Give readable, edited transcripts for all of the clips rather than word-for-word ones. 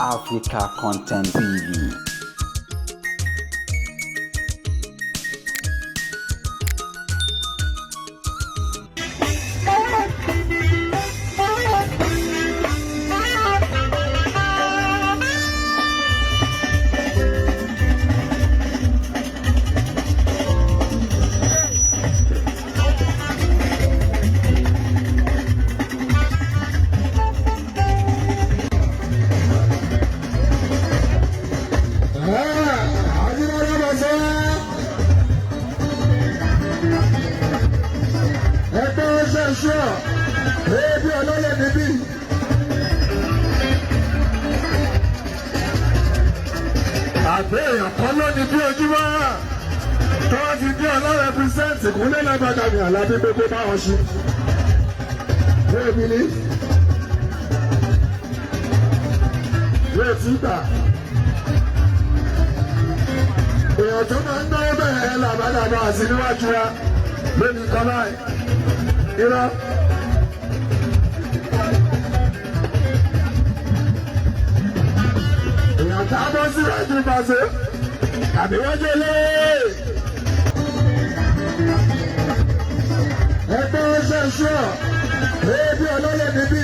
Africa Content TV. Ẹgbẹ́ ṣẹ̀ṣọ́ ebi ọlọ́lẹ̀ níbí. Àgbẹ̀ èèyàn kan ló ní bí ojúmọ́ tó wọ́n ti bí ọlọ́rẹ̀ represent kúnlẹ̀ lágbàdà ní Àlàbí gbogbo báwọn ṣe. Bẹ́ẹ̀ni ní yóò ti gbà. Èèyàn tó máa ń náwó bẹ́ẹ̀ làbàdàbà àti níwájú wa lónìí kan báyìí. Irọ́. Èèyàn tá a bọ́ síwájú pàṣẹ àbí wọ́n jẹ́ lé. Ẹgbẹ́ ṣẹ̀ṣọ́ ebi ọlọ́lẹ̀ níbí.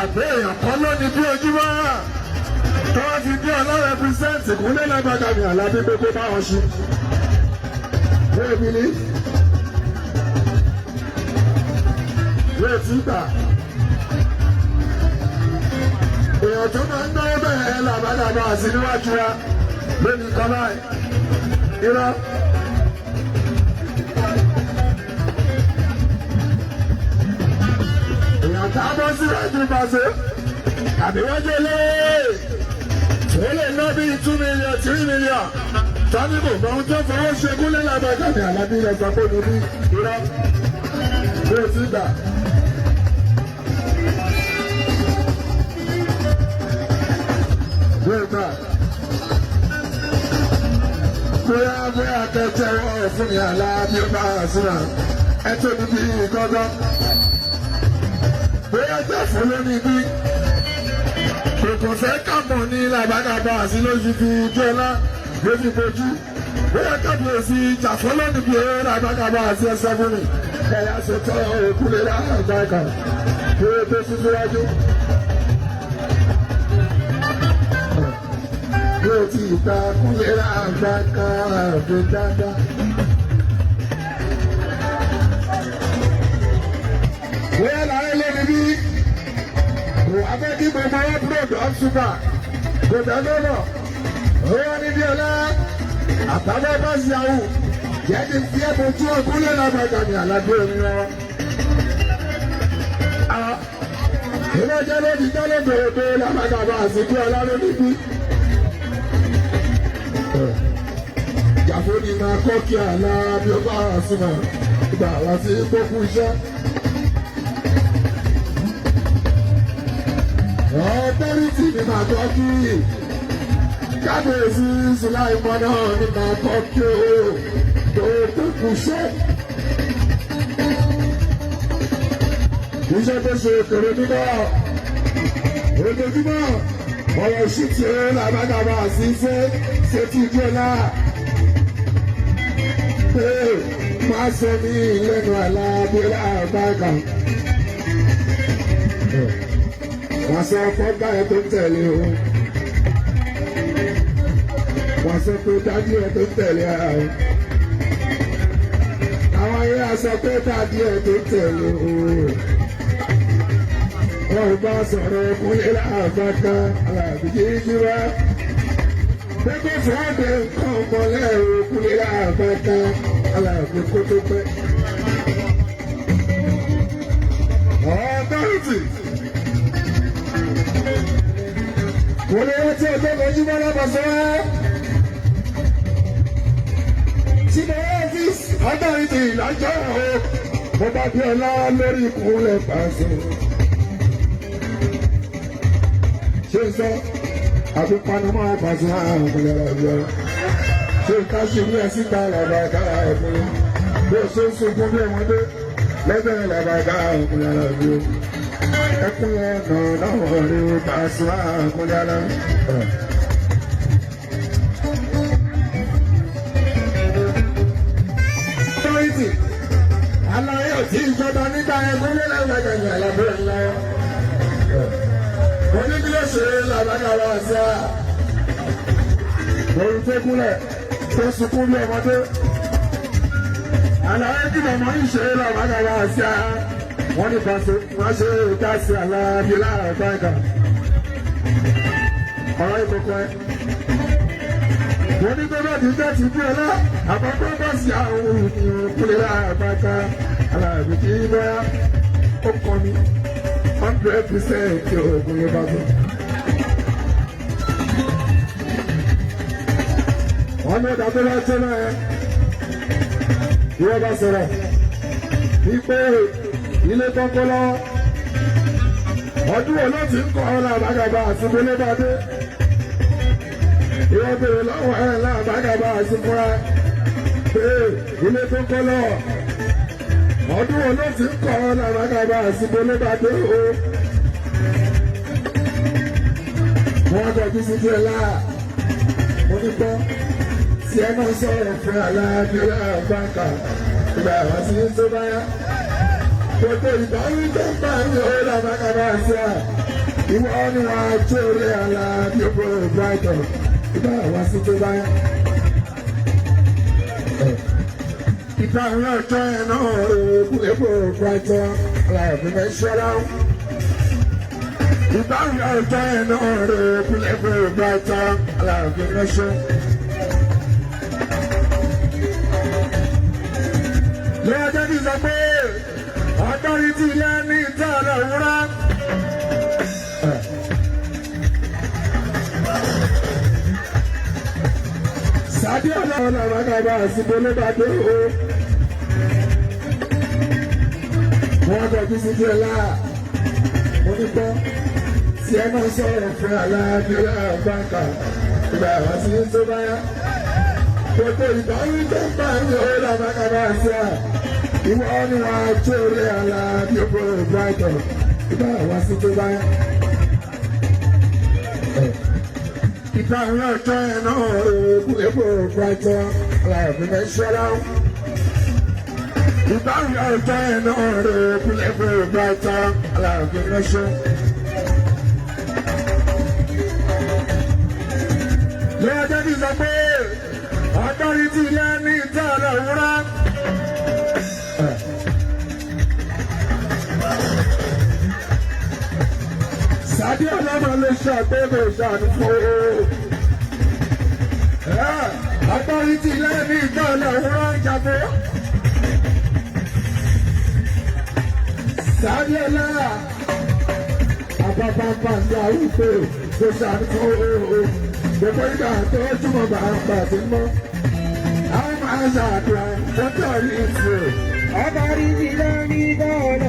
Àgbẹ̀ èèyàn kan ló ní bí ojúmọ́ tó wọ́n ti bí ọlọ́rẹ̀ represent kúnlẹ̀ lágbàdà ní Àlàbí gbogbo báwọn ṣe. Bẹ́ẹ̀ni ní yóò ti gbà. Èèyàn tó máa ń náwó bẹ́ẹ̀ làbàdàbà àti níwájú wa lónìí kan báyìí. Irọ́. Èèyàn tá a bọ́ síwájú pàṣẹ àbí wọ́n jẹ́ lé. Ó lè ná bíi 2 million, 3 million. Tani kò mọ ohun tó fọwọ́ ṣe kúnlẹ̀ lábàjá ní Àlàbí rẹ̀ sọ pé níbí irọ́. Yóò ti gbà. Yóò gbà. Bóyá bóyá kẹjẹ wọ́n fún mi Àlàbí bá a síra. Ẹ tó níbí gángan. Bóyá jẹ́ fún lónìí bí. Kòkò fẹ́ kàmọ̀ ní làbàdàbà àti lóṣù fi jọlá lójú bojú. Bóyá kábíyèsí jàfọ́ lónìí bí owó làbàdàbà àti ẹsẹ̀ fún mi. Ẹ̀yà ṣètò òkúlé láàgbà kan. Kí ó tó sún síwájú. Yóò ti ta kúlé láàgbà kan àfi dáadáa. Bóyá làárẹ̀ lónìí bí kò wá fẹ́ kí gbogbo wọn búròdù ọ̀ṣùpà kò dáná náà ó ní bí ọlá àtàwọn bá ṣe àwọn jẹ́ kí n fi ẹ́ bojú ọkúnlẹ̀ lágbàdà ní Àlàbí omi wọn. Ilé ẹjẹ́ ló ti dálé gbòòdò lágbàdà bá àsìkò ọlá ló níbí. Jàfó ni máa kọ́ kí àlá bí ó bá àsùnmọ̀ ìgbà wá sí gbókù iṣẹ́. Ọ̀tọ́rìtì ni màá tọ́ kí kábíyèsí Sùláìmọ́ náà ni màá tọ́ kí o tó tó kù ṣẹ́. Iṣẹ́ tó ṣe kèrè nígbà ojoojúmọ́ ọ̀rọ̀ sí ti ó làbàdàbà sí ṣe ṣe ti jẹ́ náà. Pé má ṣe ní lẹ́nu àlá bí láàbàkà. Wọ́n sọ fọ́gá ẹ̀ tó ń tẹ̀lé o. Wọ́n sọ pé dájú ẹ̀ tó ń tẹ̀lé o. Àwọn ayé á sọ pé dájú ẹ̀ tó ń tẹ̀lé o. Wọ́n bá sọ̀rọ̀ kúnlẹ̀ láàbàkà alábìjì jíwá. Pépé fúnadé nǹkan mọ́lẹ̀ o kúnlẹ̀ láàbàkà alábì kó tó pẹ́. Ọ̀ọ́dọ́rìtì. Wọ́n lè rántí ọjọ́ ojúmọ́ lábàṣọ́ wá. Tí mo ọ́fíìsì ọ̀dọ́rìtì lọ́jọ́ o, mo bá bí ọlá lórí ìkúnlẹ̀ pàṣẹ. Ṣé n sọ àbí panamá pàṣẹ àrùn kúnlẹ̀ ọ̀yọ́? Ṣé n ká ṣe ní ẹsìn ká làbà ká ẹ̀fọn? Bí o ṣe ń sunkún bí ọmọdé, Lẹ́gbẹ̀ẹ́ làbàgà òkúnyàlá mi o. Ẹkún ọ̀nà náà rí o Pasuma òkúnyàlá. Authority aláyé ò tí ìjọba nígbà ẹkún lẹ́lẹ́gbẹ̀gbẹ̀ àlàbẹ̀ ńlá. Oníbílẹ̀ ṣe làbàgà wá sí a. Orin tó kúnlẹ̀ tó sunkún bí ọmọdé. Àlàyé kí màmá ń ṣe làbàgà wá sí a. Wọ́n ní pàṣẹ wọ́n ṣe ìdásí aláàbí láàbàgà. Ọ̀rọ̀ ìkọ̀kọ̀ ẹ̀. Wọ́n ní tó bá ti jẹ́ ti bí ọlá àkọ́kọ́ bá sí àwọn ènìyàn kúlẹ̀ láàbàgà aláàbí kí bá ó kọ́ mi 100% oògùn yẹn bá tó. Wọ́n ní ọ̀dà tó bá tó náà ẹ́ ìwọ bá sọ̀rọ̀ wípé ilé kọ́kọ́ lọ́wọ́ ọdún wo ló ti ń kọ́ ọ́ làbàgàbà àti bolébàdé ìwọ bèrè lọ́wọ́ ẹ̀ làbàgàbà àti fúnra pé ilé tó kọ́ lọ́wọ́ ọdún wo ló ti ń kọ́ ọ́ làbàgàbà àti bolébàdé o. Wọ́n kọjú sí díẹ̀ láà mo ní gbọ́ tí ẹ máa sọ̀rọ̀ fún aláàbílẹ̀ àgbàkà ìgbà wá sí tó bá yá. Gbogbo ìbáwí tó ń bá mi ò làbàkàbà sí à. Ìwọ ni wàá tó rí aláàbí ògbó Brighton ìgbà wá sí tó bá yá. Ìgbà àwọn ọ̀tọ́ ẹ̀ náà òògùn èbó Brighton aláàbí mẹ́ṣọ́lá. Ìgbà àwọn ọ̀tọ́ ẹ̀ náà òògùn èbó Brighton aláàbí mẹ́ṣọ́lá. Lọ́jọ́ ti sọ pé ọ̀tọ́rìtì ilé ní ìtọ́ ọ̀nà òwúrọ̀. Sàdí ọ̀nà ọ̀nà àbákàbà àsìkò ló bá dé o. Wọ́n kọjú sí díẹ̀ láà. Mo ní gbọ́ tí ẹ máa sọ̀rọ̀ fún aláàbílẹ̀ àbákà ìgbà wá sí tó bá yá. Gbogbo ìbáwí tó ń bá mi ò làbàkàbà sí à. Ìwọ ni wàá tó rí aláàbí ògbó Brighton ìgbà wá sí tó bá yá. Ìgbà àwọn ọ̀tọ́ ẹ̀ náà òògùn èbó Brighton aláàbí mẹ́ṣọ́lá. Ìgbà àwọn ọ̀tọ́ ẹ̀ náà òògùn èbó Brighton aláàbí mẹ́ṣọ́lá. Lọ́jọ́ ti sọ pé ọ̀tọ́rìtì ilé ní ìtọ́ ọ̀nà òwúrọ̀. Sàdí ọlọ́mọ ló ṣe àgbẹ̀bẹ̀ ìṣàánú fún o. Ọ̀tọ́rìtì ilé ní ìtọ́ ọ̀nà òwúrọ̀ ìjàpọ̀. Sàdí ọlọ́mọ àpapàpà ní àrùkò ló ṣàánú fún o. Gbogbo ìgbà tó túmọ̀ bá ń pàṣẹ mọ́. Àwọn máa ń ṣàdúrà fọ́tọ̀ rí ìfò. Ọba rí ti lọ ní bọ́ọ̀lù.